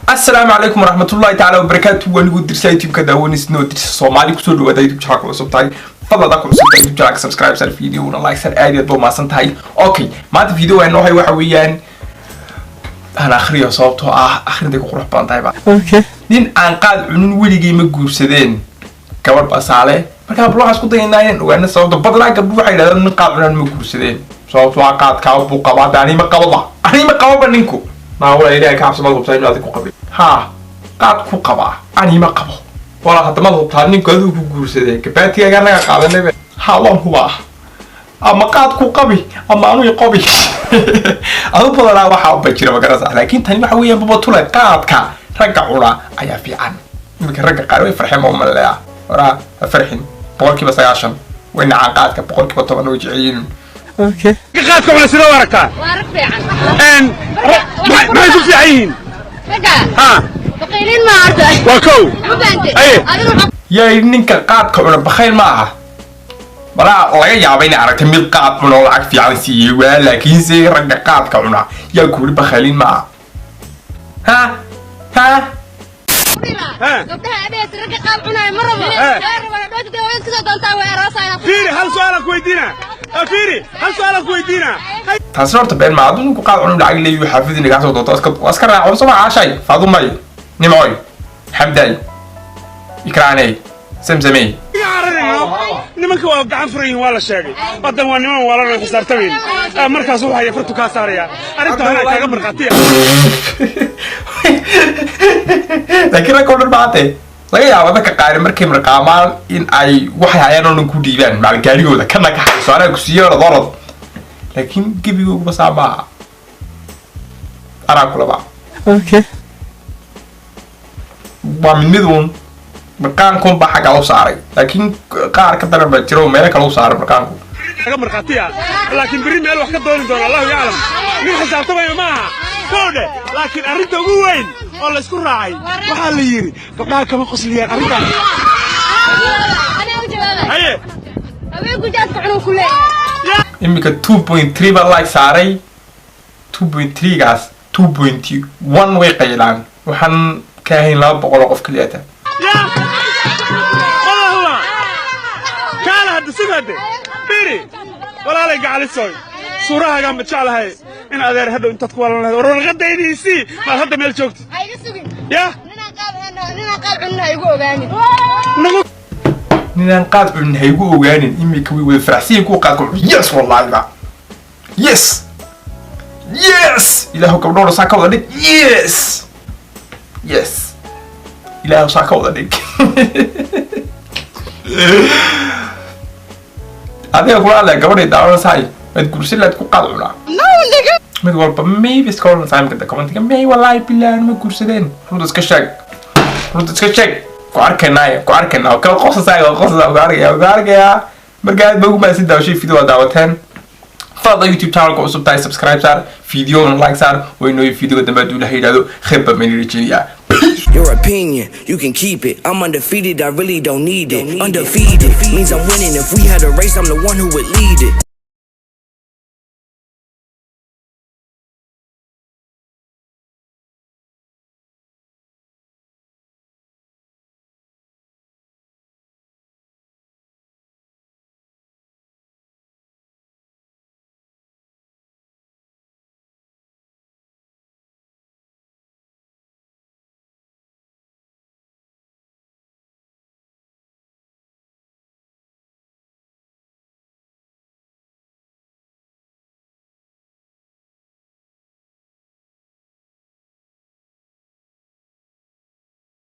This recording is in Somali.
Asalaamu calaykum waraxmatullahi tacaala wabarakaatu. Wanigu Dirsa, YouTube-ka daawanisnoo Dirsa Soomaali. Kusoo dhawaada YouTube channel cusub tahay. Fadlan ku cusub tahay YouTube channel, subscribe sar, video-na like sar. Aad iyo aad baa umahadsan tahay. Okay, maanta video aan noohay waxa weeyaan aan akhriyo, sababtoo ah akhrintay ku qurux badan tahay ba. Nin aan qaad cunin weligay ma guursadeen gabadh basaale. Markaa bal waxaan isku dayaynaa inaan ogaano sababta. Badanaa gabdhu waxay yidhahdaan nin qaad cunaan ma guursadeen, sababtoo ah qaadkaa buu qabaa. Hadda anima qababa, anima qababa ninku maawala. Ilaahay ka cabsi, maad hubtaa inuu adig ku qabin? Haa, qaad ku qabaa, anima qabo walaa. Hadda maad hubtaa ninku adigu ku guursadeen? Gabaatigaaga naga qaadanayba. Haa, waan hubaa. Ama qaad ku qabi ama anu qobi adu. Badanaa waxaa uba jira magarasa, laakiin tani waxa weeyaan babatule qaadka ragga cuna ayaa fiican. Iminka ragga qaar way farxeen ma umaleeya. Waraa ha farxin, 90% way nacaan qaadka, 10% way jecel yihiin. Qaadka cuna sidoo aragtaa? Waa rag fiican. Maxay ku fiican yihiin? Ragga ha baqiiliin ma arda. Waa kow. Ma fahamtay? Aye. Adiga waxaa Yay, ninka qaadka cuna bakhayl ma aha. Balaa laga yaaba inay aragtay mid qaad cuna oo lacag fiican siiyey waa, laakiinse ragga qaadka cuna yaa kuuri bakhaylin ma aha. Ha ha. Ha. Gabdhaha adhees ragga qaad cunaayo ma rabo. Ha. Waa rabaa dhoofta hooyad kasoo doontaa way aroosayna. Fiiri, hal su'aalaan ku weydiina. Fiiri, hal su'aalaan ku weydiina. Taasina horta been maa. Hadduu ninku qaad cunu lacag leeyahu xaafidii nagaa soo doonto waa iska raaco. Soo ma caashay, Faadumay, Nimcoy, Xamday, Ikraaney, Samsamey? Iga cararayno, nimanka waa gacan furan yihiin, waa la sheegay. Haddan waa niman waalan xisaabtamayn. Markaas wuxuu haya fartu kaa saaraya. Arrinta anaa kaaga markhaatiya. Laakiin ragga o dhan maante laga yaabo dadka qaari markay marqaamaan in ay waxay hayaan oo dhan ku dhiibaan maalgaarigooda kana kaxayso, anaa ku siiyo, orod orod. Laakiin gebigooguba saa maaha, anaa kulaba. Waa mid mid uun marqaankuun baa xagga u saaray, laakiin qaar ka daran baa jira oo meelo kale u saaray marqaanku. Kaaga markhaatiya, laakiin berri meel wax ka dooni doona, Allahu yaclam. Nin xisaabtamaya ma aha kowdhe. Laakiin arrinta ugu weyn oo la isku raacay waxaa la yidhi gabdhaha kama qosliyaan arrintaas. Anaa u jawaabay. Haye. Haweenku jaadka cunuu ku leeyahay. Iminka 2.3 baa like saaray. 2.3 gaas 2.1 way qaylaan. Waxaan ka ahayn 200 oo qof keliyata. Ya wallah, kaala hadda sug hadde. Fiiri walaalay, gacalisoy, suurahaagaan ma jeclahay in adeer hadhow intaad ku waalan lahayd war warqadaydiisii maad hadda meel joogto. Ha iga sugin. Ya. Ninaan qaad cunin ha igu ogaanin. Nagu Ninaan qaad cunin ha igu ogaanin. Iminka way wada faraxsiyin kuwa qaadka cun. Yes, wallahi ba, yes yes, Ilaahu gabdhowna saa ka wada dhig. Yes yes, Ilaahu saa ka wada dhig. Adiga kula hadlaya, gabadhay daawanaysahay, waad guursan lahayd ku qaad cunaa? Mid walba maybe iska odhanaysaa imika commentiga may. Wallahi billahi ma guursadeen. Runta iska sheeg, runta iska sheeg. Ku arkaynaayo, ku arkaynaa kala qosasaa, qosasaa, ku arkaya, ku arkayaa. Marka aad ba ugu mahadsan daawashay video waa daawateen. Fadlan YouTube channelka cusub tahay, subscribe saar, videona like saar. Waynooyo videoga dambe hadduu Ilahay yidhahdo. Khayr baa mayna rajeynayaa. Peace. Your opinion, you can keep it. I'm undefeated, I really don't need it. Undefeated means I'm winning. If we had a race, I'm the one who would lead it.